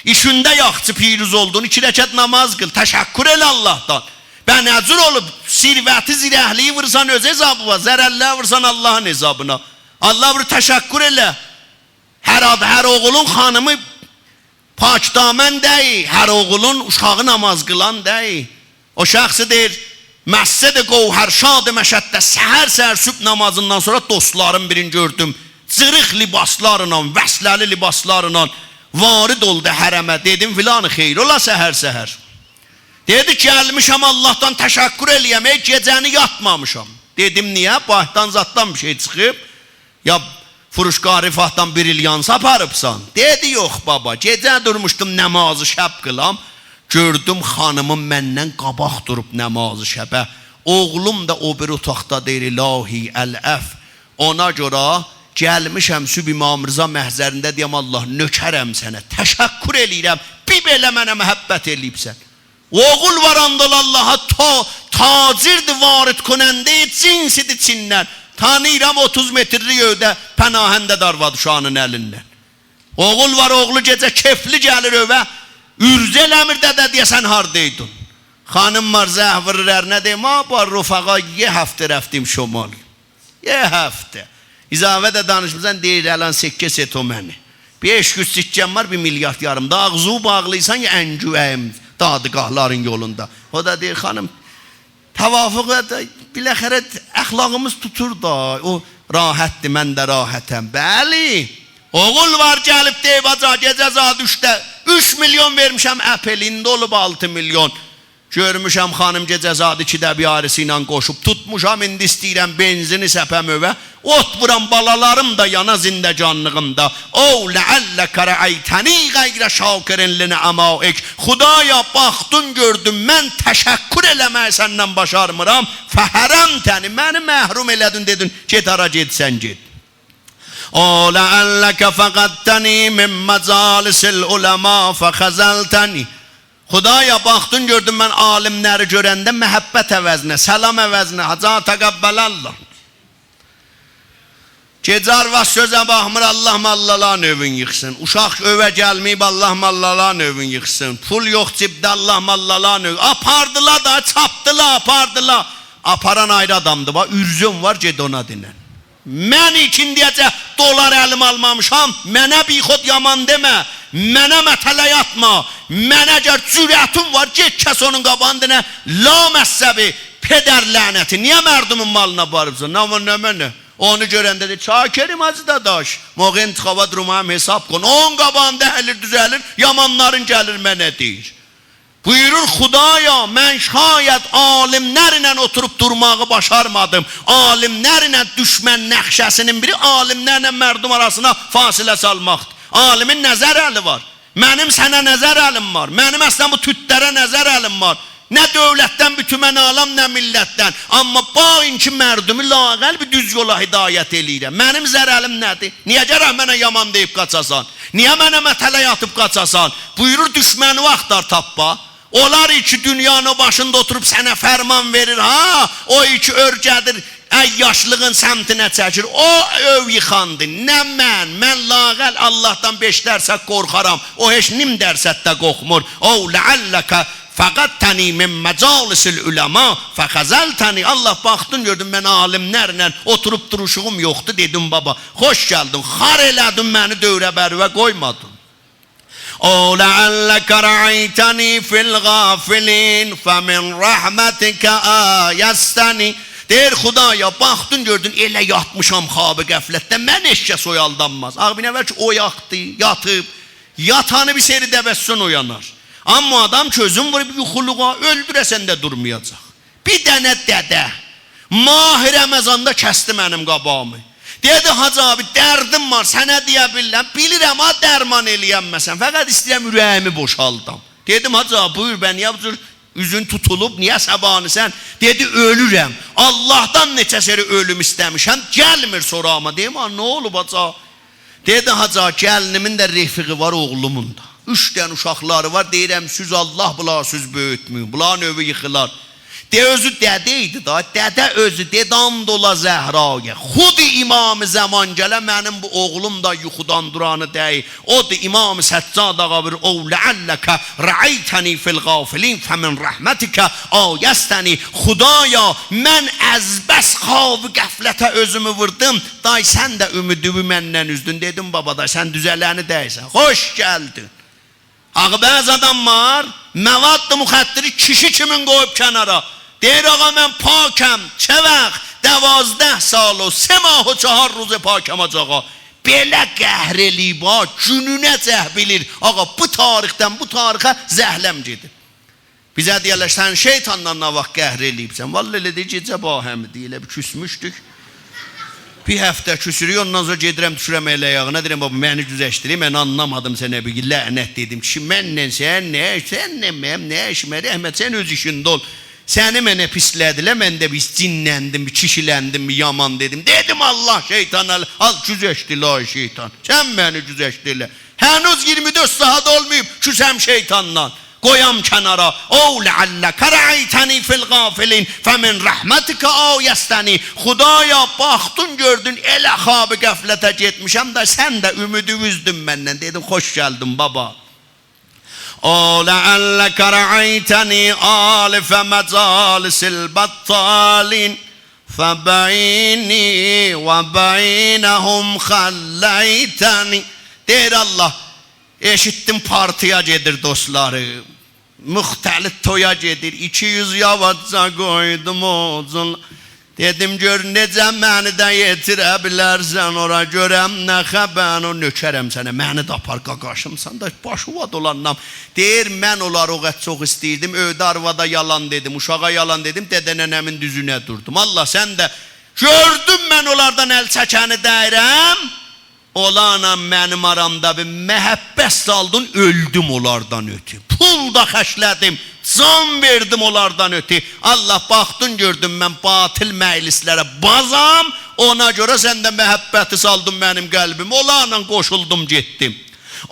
ایشینده یاخچی پیروز اولدون، ایکی رکعت ناماز قیل، تشکر ائله آللاهدان. به، نه جور اولوب؟ ثروتی، زیرکلیگی وورسان اؤز حسابیوا، ضررلری وورسان آللاهین حسابینا. آللاه بویورور، تشکر ائله. هر آد-، هر اوغولون خانیمی پاکدامن دئییل، هر اوغولون اوشاغی ناماز قیلان دئییل. او شخصی، دئییر، مسجد گوهرشاد مشهدده سحر-سحر صبح نامازیندان سونرا دوستلارین بیرینی گؤردوم. جیریق لباسلارلا، وصله‌لی لباسلارلا وارد اولدو حرمه. دئدیم: «فلانی، خیر اولا سحر-سحر؟» دئدی: «گلمیشم اللهدان تشکر ائله‌یم، هئچ گئجه‌نی یاتمامیشام.» دئدیم: «نییه؟ بانکدان زاددان بیر شئی چیخیب؟ یا فروشگاه رفاهدان بریلیانس آپاریبسان؟» دئدی: «یوخ بابا، گئجه دورموشدوم نماز شب قیلام، گؤردوم خانیمیم مندن قاباق دوروب نماز شبه. اوغلوم دا او بیری اوتاقدا دئییر: الهی، العفو. اونا گؤره گلمیشم صبح امام رضا محضرینده دئیم: الله، نؤکرم سنه، تشکر ائله‌ییرم، بیر بئله منه محبت ائله‌ییبسن.» اوغول وار، آند اولا اللها، تا-، تاجردیر، واردکننده‌ی جنسیدیر چیندن. تانیییرام، اوتوز مترلیک ائوده پناهنده‌دیر آرواد اوشاغینین الیندن. اوغول وار، اوغلو گئجه کئفلی گلیر ائوه، عرضه ائله‌میر: «دده، دئیه‌سن هاردایدین؟» خانیم وار، زنگ وورور ارینه، دئییر: «ما با رفقا یه هفته رفتیم شمال.» یه هفته. اضافه ده دانیشمیرسان، دئییر: «الان سکه سه تومنی. بئش یوز سکه‌م وار، بیر میلیارد یاریم. دا آغزیوی باغلاییرسان، یا انگوه‌یم دادگاهلارین یولوندا.» او دا دئییر: «خانیم، توافق ائده، بالاخره اخلاقیمیز توتور دا، او راحتدیر، من ده راحتم.» بلی. اوغول وار گلیب دئییب: «حاجی، گئجه ساعت اوچده اوچ میلیون وئرمیشم اپل، ایندی اولوب آلتی میلیون. گؤرموشم خانیم گئجه ساعت ایکیده بیر آیریسی ایله قوشوب توتموشام، ایندی ایسته‌ییرم بنزینی سپم ائوه، اود وورام، بالالاریم دا یانا، زندگانلیغیم دا.» «او لعلک رأیتنی غیر شاکر لنعمائک.» خدایا، باخدین گؤردون من تشکر ائله‌مه‌یی سندن باشارمیرام. «فحرمتنی»، منی محروم ائله‌دین، دئدین: «گئت هارا گئدیرسن گئت.» «او لعلک فقدتنی من مجالس العلماء فخذلتنی.» خدایا، باخدین گؤردون من عالیملری گؤرنده محبت عوضینه، سلام عوضینه: «حاجی، تقبل الله.» گئجه آرواد سؤزه باخمیر، الله ماللالارین ائوین ییخسین. اوشاق ائوه گلمه‌ییب، الله ماللالارین ائوین ییخسین. پول یوخ جیبده، الله ماللالارین ائوین. آپاردیلار دا، چاپدیلار، آپاردیلار. آپاران آیری آدامدیر، باخ، عرضه‌ن وار، گئت اونا دئنن. من ایکیندیه‌جه دلار الیمه آلمامیشام، منه بیخود یامان دئمه، منه متلک آتما. منه، اگر جرأتین وار، گئت کس اونون قاباغیندا دئنه: لامذهبی، پدر لعنتی، نییه مردومون مالینی آپاریبسان؟ نه وار، نمنه؟ اونو گؤرنده دئ: «چاکریم حاجی داداش، موقع انتخابات رو ما هم حساب کن.» اونون قاباغیندا اگیلیر، دوزه‌لیر، یامانلارین گلیر منه دئییر. بویورور: «خدایا، من شاید عالیملرله اوتوروب دورماغی باشارمادیم.» عالیملرله دشمن نقشه‌سینین بیری عالیملرله مردم آراسینا فاصله سالماقدیر. عالیمین نظر الی وار. منیم سنه نظر الیم وار. منیم اصلاً بو توتلره نظر الیم وار. نه دؤولتدن بیر تومن آلام، نه میللتدن. آمما باین کی مردمی لااقل بیر دوز یولا هدایت ائله‌ییرم. منیم ضرریم نه‌دیر؟ نییه گرک منه یامان دئییب قاچاسان؟ نییه منه متلک آتیب قاچاسان؟ بویورور، دشمنی آختار تاپما. اولار کی دونیانی او باشیندا اوتوروب سنه فرمان وئریر ها، او کی اؤرگدیر، عیاشلیغین سمتینه چکیر، او ائو ییخاندی، نه من. من لااقل اللهدان بئش درصد قورخارام، او هئچ نیم درصد ده قورخمور. «او لعلک فقدتنی من مجالس العلماء فخذلتنی.» الله، باخدین گؤردون من عالیملرله اوتوروب دوروشوغوم یوخدور، دئدیم: «بابا، خوش گلدین، خوار ائله‌دین منی، دؤوره‌بریوه قویمادین.» «او لعلک رأیتنی فی الغافلین فمن رحمتک آیستنی.» دئییر: «خدایا، باخدین گؤردون ائله یاتمیشام خواب غفلتده، منی هئچ کس اویالدانماز.» آخی بیر نفر کی اویاقدی، یاتیب، یاتانی بیر سری دوستون اویانار. آمما آدام کی اؤزون ووروب یوخولوغا، اؤلدوره‌سن ده دورمایاجاق. بیر دنه دده ماه رمضاندا کسدی منیم قاباغیمی. دئدی: «حاجی آبی، دردیم وار، سنه دئیه بیلیرم. بیلیرم ها، درمان ائلیه‌نمه‌سن. فقط ایسته‌ییرم اوره‌ییمی بوشالدام.» دئدیم: «حاجی آبی، بویور، به نییه بو جور اوزون توتولوب، نییه عصبانی‌سن؟» دئدی: «اؤلورم. اللهدان نئچه سری اؤلوم ایسته‌میشم، گلمیر سوراغیما.» دئدیم: «آ، نه اولوب حاجی؟» دئدی: «حاجی آبی، گلینیمین ده رفیقی وار، اوغلومون دا. اوچ دنه اوشاقلاری وار، دئییرم: سیز الله، بونلاری سیز بؤیوتمه‌یین، بونلارین ائوی ییخیلار.» دئ، اؤزو دده ایدی دا، دده اؤزو دئدی: «آند اولا زهرایا، خود امام زمان گله منیم بو اوغلوم دا یوخودان دورانی دئییل.» اودور امام سجاد آقا بویورور: «او لعلک رأیتنی فی الغافلین فمن رحمتک آیستنی.» خدایا، من از بس خواب غفلته اؤزومو ووردوم، دای سن ده امیدیوی مندن اوزدون. دئدیم: بابا، دای سن دوزه‌لنی دئییلسن. خوش گلدین.» آخی بعضی آدام وار، مواد مخدری کیشی کیمین قویوب کنارا. دئییر: «آقا، من پاکم.» چه وقت؟ دوازده سال و سه ماه و چهار روز پاکم، حاجی آقا. بئله قهر ائله‌ییب ها، گونونه‌جک بیلیر: آقا، بو تاریخدن بو تاریخه زهله‌م گئدیر. بیزه دئیرلر: «سن شیطانلا نه واخت قهر ائله‌ییبسن؟» والله ائله دئییر، گئجه باهمی دئییر، ائله بیر کوسموشدوک. بیر هفته کوسوروک، اوندان سونرا گئدیرم، دوشورم ائله آیاغینا، دئییرم: «بابا، منی گوجشدیر، من آنلامادیم سنه بیر لعنت دئدیم. کیشی، منله سن نه، سنله منیم نه ایشیمه، رحمت، سن اؤز ایشینده اول. سنی منه پیسله‌دیلر، من ده بیر جینلندیم، بیر کیشیلندیم، بیر یامان دئدیم. دئدیم: الله، شیطان، ال، آل، گوجشت ائله، آی شیطان. سن منی گوجشت ائله. هنوز ایگیرمی دؤرد ساعات اولماییب، کوسم شیطاندان. قویام کنارا. أو لعلك رأيتني في الغافلين فمن رحمتك آيستني. خدایا، باخدین گؤردون، ائله خواب غفلته گئتمیشم ده، سن ده امیدی اوزدون مندن.» دئدیم: «خوش گلدین، بابا.» أو لعلك رأيتني آلف مجالس البطالين فبيني وبينهم خليتني. دئییر الله، ائشیتدیم پارتی‌یا گئدیر دوستلاریم. مختلط تویا گئدیر. ایکی یوز یاواشجا قویدوم اووجون. دئدیم: «گؤر نئجه منی ده یئتیره بیلرسن اورا، گؤرم نه خبر، او نؤکرم سنه، منی ده آپار، قاقاشیمسان دا، باشیوا دولانام.» دئییر: «من اونلاری او قدر چوخ ایسته‌ییردیم، ائوده آروادا یالان دئدیم، اوشاغا یالان دئدیم، دده ننه‌مین دوزونه دوردوم. الله، سن ده گؤردون من اونلاردان ال چکنی دئییرم، اونلارلا منیم آرامدا بیر محبت سالدین، اؤلدوم اونلاردان اؤتو. پول دا خرجله‌دیم، جان وئردیم اونلاردان اؤتو. الله، باخدین گؤردون من باطل مجلسلره بازام، اونا گؤره سن ده محبتی سالدین منیم قلبیمه، اونلارلا قوشولدوم گئتدیم.»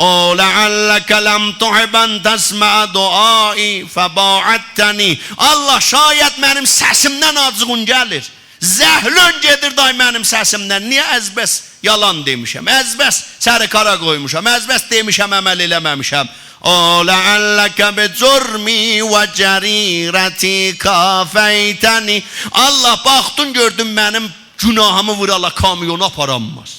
أو لعلك لم تحب أن تسمع دعائي فباعدتني. الله، شاید منیم سسیمدن آجیغین گلیر. زهله‌ن گئدیر دای منیم سسیمدن. نییه؟ از بس یالان دئمیشم، از بس سر کارا قویموشام، از بس دئمیشم، عمل ائله‌مه‌میشم. أو لعلك بجرمي وجريرتي كافيتني. الله، باخدین گؤردون منیم گناهیمی وورالار، کامیونا آپارانماز.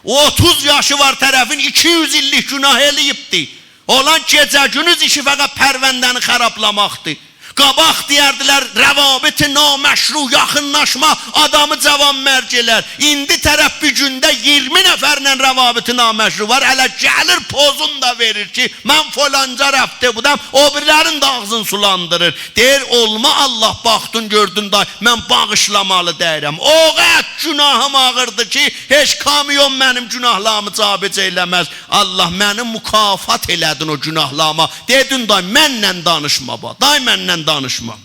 اوتوز یاشی وار طرفین، ایکی یوز ایللیک گناه ائله‌ییبدی. اولان گئجه-گوندوز ایشی فقط پرونده‌نی خرابلاماقدیر. قاباق دئیردیلر: «روابط نامشروع، یاخینلاشما آدامی جوانمرگ ائلر.» ایندی طرف بیر گونده ایگیرمی نفرله روابط نامشروع وار، هله گلیر پوزون دا وئریر کی، «من فلانجا رفته بودم»، او بیریلرین ده آغزینی سولاندیریر. دئییر: «اولما الله، باخدین گؤردون دای من باغیشلامالی دئییرم. او قدر گناهیم آغیردی کی، هئچ کامیون منیم گناهلاریمی جابجا ائله‌مز. الله، منی مکافات ائله‌دین او گناهلاریما.» دئدین: «دای منله دانیشما، با، دای منله دانیشما.»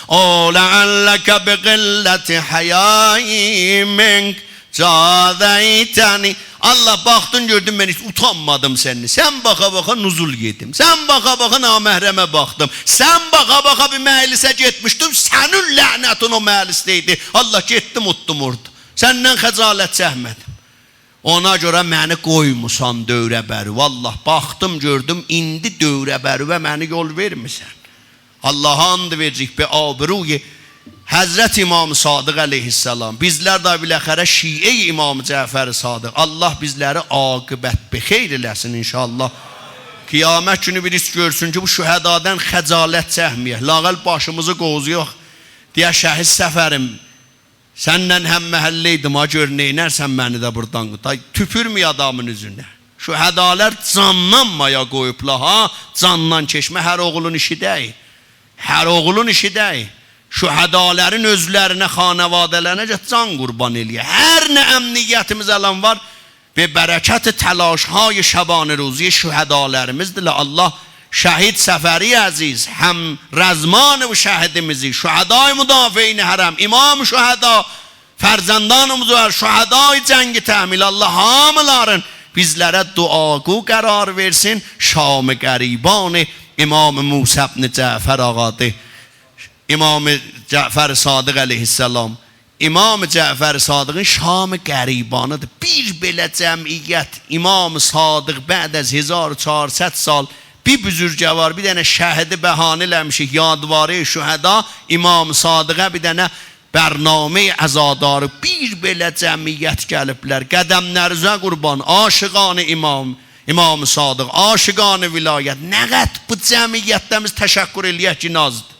أو لعلك بقلة حيائي منك جاذيتني. الله، باخدین گؤردون من هئچ اوتانمادیم سندن. سن باخا-باخا نزول یئدیم، سن باخا-باخا نامحرمه باخدیم، سن باخا-باخا بیر مجلسه گئتمیشدیم، سنین لعنتین او مجلسده ایدی. الله، گئتدیم اوتدوم اورادا، سندن خجالت چکمه‌دیم. اونا گؤره منی قویموسان دؤوره‌بری. والله، باخدیم گؤردوم ایندی دؤوره‌بریوه منی یول وئرمیرسن. اللها آند وئریریک به آبروی حضرت امام صادق علیه‌السلام. بیزلر ده بالاخره شیعه‌ی امام جعفر صادق. الله بیزلری عاقبت بخیر ائله‌سین ان‌شاءالله. قیامت گونو بیریسی گؤرسون کی، بو شهدادان خجالت چکمه‌یک. لااقل باشیمیزی قووزویاق. دئیک: «شهید صفریم، سنینن هم‌محله ایدیم ها، گؤر نئینرسن، منی ده بورادان قوتار.» توپورمه‌یک آدامین اوزونه. شهدالار جاندان مایا قویوبلار ها، جاندان کئچمه هر اوغلون ایشی دئییل. هر اوغلون ایشی دئییل. شهدالارین اؤزلرینه، خانواده‌لرینه گرک جان قوربان ائله‌یک. هر نه امنیتیمیز الان وار، به برکت تلاش‌های شبانه‌روزی شهدالاریمیزدیرلر. الله شهید صفری عزیز، همرزمان بو شهیدیمیزی، شهدای مدافعین حرم، امام شهدا، فرزندان بزرگوار، شهدای جنگ تحمیل، الله هامیلارین بیزلره دعاگو قرار وئرسین. شام غریبان امام موسی ابن جعفر آقادیر. امام جعفر صادق علیه‌السلام، امام جعفر صادقین شام غریبانیدیر. بیر بئله جمعیت، امام صادق بعد از هزار و چهارصد سال، بیر بزرگوار، بیر دنه شهیدی بهانه ائله‌میشیک، یادواره‌ی شهدا، امام صادقه بیر دنه برنامه‌ی عزاداری، بیر بئله جمعیت گلیبلر. قدملرینیزه قوربان، عاشقان امام، امام صادق، عاشقان ولایت. نه قدر بو جمعیتدن بیز تشکر ائله‌یک کی، نازدیر.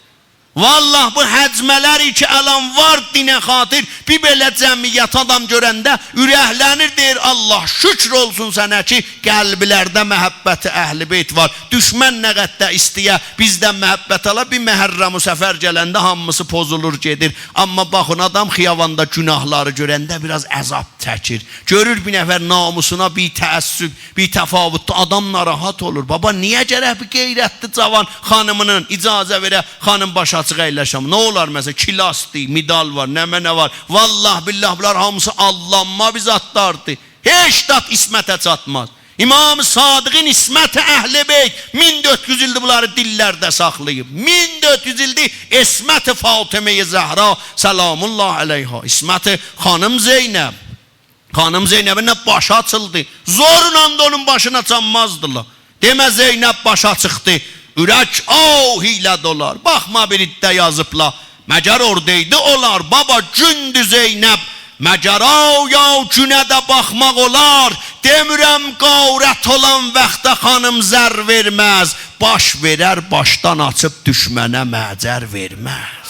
والله، بو هجمه‌لری کی الان وار دینه خاطر، بیر بئله جمعیت آدام گؤرنده اورکلنیر، دئییر: «الله، شکر اولسون سنه کی قلبلرده محبت اهل بیت وار.» دوشمن نه قدر ده ایسته‌یه بیزدن محبت آلا، بیر محرم و صفر گلنده هامیسی پوزولور گئدیر. آمما باخین، آدام خیاباندا گناهلاری گؤرنده بیر آز عذاب چکیر. گؤرور بیر نفر ناموسونا بی‌تعصب، بی‌تفاوت‌دی، آدام ناراحت اولور. بابا، نییه گرک بیر غیرتلی جوان خانیمینین اجازه وئره، خانیم باشی آچیق اَیلشم؟ نه اولار مثلا، کلاس‌دیر، مدال وار، نمنه وار. والله بالله، بونلار هامیسی آللانما بیر زادلاردیر. هئچ زاد عصمته چاتماز. امام صادقین عصمت اهل بیت مین دؤرد یوز ایلدیر بونلاری دیللرده ساخلاییب. مین دؤرد یوز ایلدیر عصمت فاطمه زهرا سلام الله علیها، عصمت خانیم زینب. خانیم زینبین نه باشی آچیلدی، زورلا دا اونون باشینی آچانمازدیلار. دئمه زینب باشی آچیقدی، اورک آه ایله دولار. باخما بیر عده یازیبلار، مگر اوردایدی اولار؟ بابا، گوندو زینب، مگر آیا گونه ده باخماق اولار؟ دئمیرم غارت اولان واختدا خانیم زر وئرمز، باش وئرر باشدان آچیب، دوشمنه معجر وئرمز.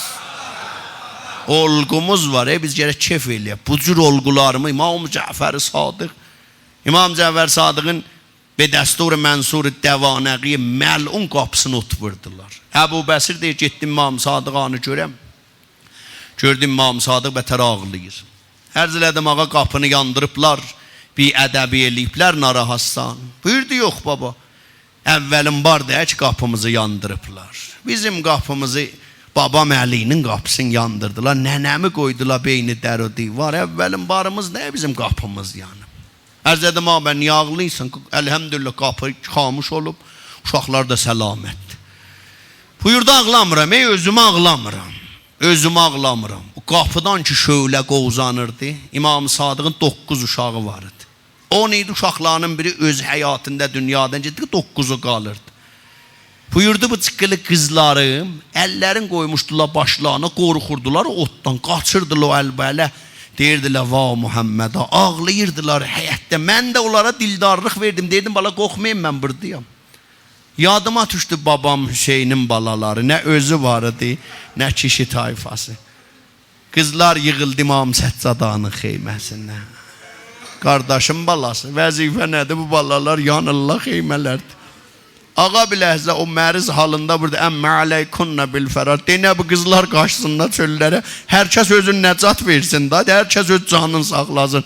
اولغوموز وار، ائ، بیز گرک کئف ائله‌یک. بو جور اولغولاریمی امام جعفر صادق، امام جعفر صادقین به دستور منصور دوانقی ملعون قاپیسینی اوت ووردولار. ابوبصیر دئییر، گئتدیم امام صادق آغانی گؤرم. گؤردوم امام صادق بتر آغلاییر. عرض ائله‌دیم: «آغا، قاپینی یاندیریبلار، بی‌ادبی ائله‌ییبلر، ناراحتسان؟» بویوردو: «یوخ بابا، اولین بار دئییل کی قاپیمیزی یاندیریبلار. بیزیم قاپیمیزی، بابام علی‌نین قاپیسینی یاندیردیلار، ننه‌می قویدولار بین در و دیوار. اولین باریمیز، نییه بیزیم قاپیمیز یانیب؟» عرض ائله‌دیم: «آغا، نییه آغلاییرسان؟ الحمدلله، قاپی خاموش اولوب، اوشاقلار دا سلامت‌دیر.» بویوردو: «آغلامیرام، ائ، اؤزومو آغلامیرام. اؤزومو آغلامیرام.» او قاپیدان کی شعله قووزانیردی، امام صادقین دوققوز اوشاغی وار ایدی. اون ایدی، اوشاقلارینین بیری اؤز حیاتیندا دونیادان گئتدی، دوققوزو قالیردی. بویوردو: «بو چیققیلی قیزلاریم، اللرین قویموشدولار باشلارینا، قورخوردولار او اوتدان، قاچیردیلار او ال بو اله. دئییردیلر: وا محمدا.» آغلاییردیلار حیطده. من ده اونلارا دلدارلیق وئردیم. دئدیم: «بالا، قورخمایین، من بوردایام.» یادیما دوشدو بابام حسینین بالالاری، نه اؤزو وار ایدی، نه کیشی طایفاسی. قیزلار ییغیلدی امام سجادانین خیمه‌سینه. قارداشین بالاسی، وظیفه نه‌دیر؟ بو بالالار یانیرلار خیمه‌لرده. آغا بیر لحظه او مریض حالیندا بویوردو: «عم علیکن بالفرار.» دئنه بو قیزلار قاچسینلار چؤللره. هر کس اؤزون نجات وئرسین دا، هر کس اؤز جانینی ساخلاسین.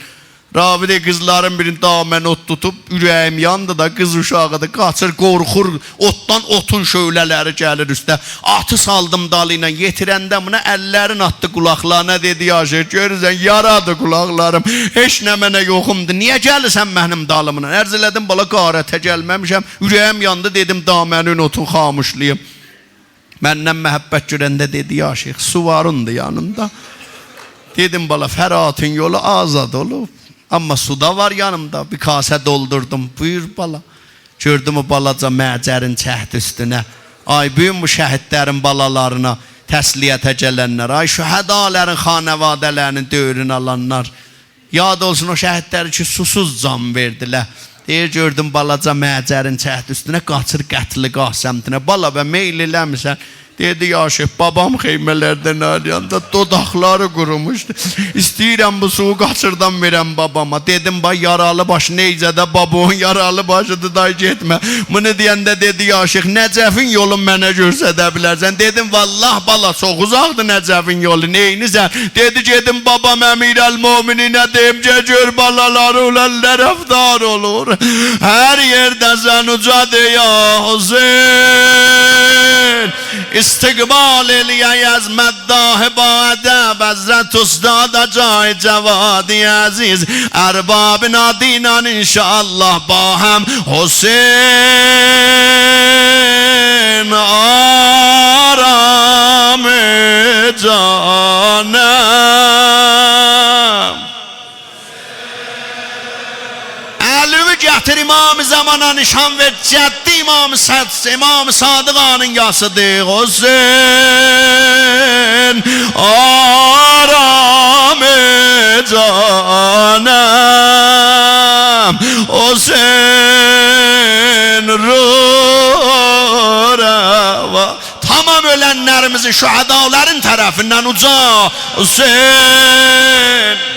راوی دئییر، قیزلارین بیرینی دامن اوت توتوب، اوره‌ییم یاندی دا، قیز اوشاغیدیر، قاچیر، قورخور، اوتدان اوتون شعله‌لری گلیر اوسته. آتی سالدیم دالینا، یئتیرنده بونا اللرین آتدی قولاقلارینا، دئدی: «یا شیخ، گؤرورسن، یارادیر قولاقلاریم، هئچ نمنه یوخومدور، نییه گلیرسن منیم دالیملا؟» عرض ائله‌دیم: «بالا، غارته گلمه‌میشم، اوره‌ییم یاندی، دئدیم دامنین اوتون خاموشلاییم.» مندن محبت گؤرنده دئدی: «یا شیخ، سو وارین‌دی یانیندا؟» دئدیم: «بالا، فراتین یولو آزاد اولوب، آمما سو دا وار یانیمدا، بیر کاسه دولدوردوم.» بویور، بالا. گؤردوم او بالاجا معجرین چکدی اوستونه. آی، بو گون بو شهیدلرین بالالارینا تسلیته گلنلر، آی، شهدالارین خانواده‌لرینین دؤورونو آلانلار، یاد اولسون او شهیدلری کی سوسوز جان وئردیلر. دئییر، گؤردوم بالاجا معجرین چکدی اوستونه، قاچیر قتلگاه سمتینه. «بالا، به میل ائله‌میسن؟» دئدی: «یا شیخ، بابام خیمه‌لردن آیریلاندا دوداقلاری قوروموشدو. ایسته‌ییرم بو سویو قاچیردام وئرم باباما.» دئدیم: «باخ، یارالی باش نیزه‌ده بابان یارالی باشیدیر، دای گئتمه.» بونو دئینده دئدی: «یا شیخ، نجفین یولون منه گؤستره بیلرسن؟» دئدیم: «والله، بالا، چوخ اوزاقدیر نجفین یولو، نئینیرسن؟» دئدی: «گئدیم بابام امیرالمؤمنینه دئییم کی گؤر بالالاری اولان نه رفتار اولور. هر یئرده‌سن اوجا دئ یا حسین، استقبال ائله‌یک از مداح با ادب، حضرت استاد جای جوادی عزیز، ارباب نادینان ان‌شاءالله با هم، حسین آرام جانم.» الیوی گتیر، امام زمانا نشان وئر، جدی امام صد-، امام صادق آغانین یاسیدیر. حسین آرام جانم، حسین روح روا. تمام اؤلنلریمیزی شهدالارین طرفیندن اوجا حسین.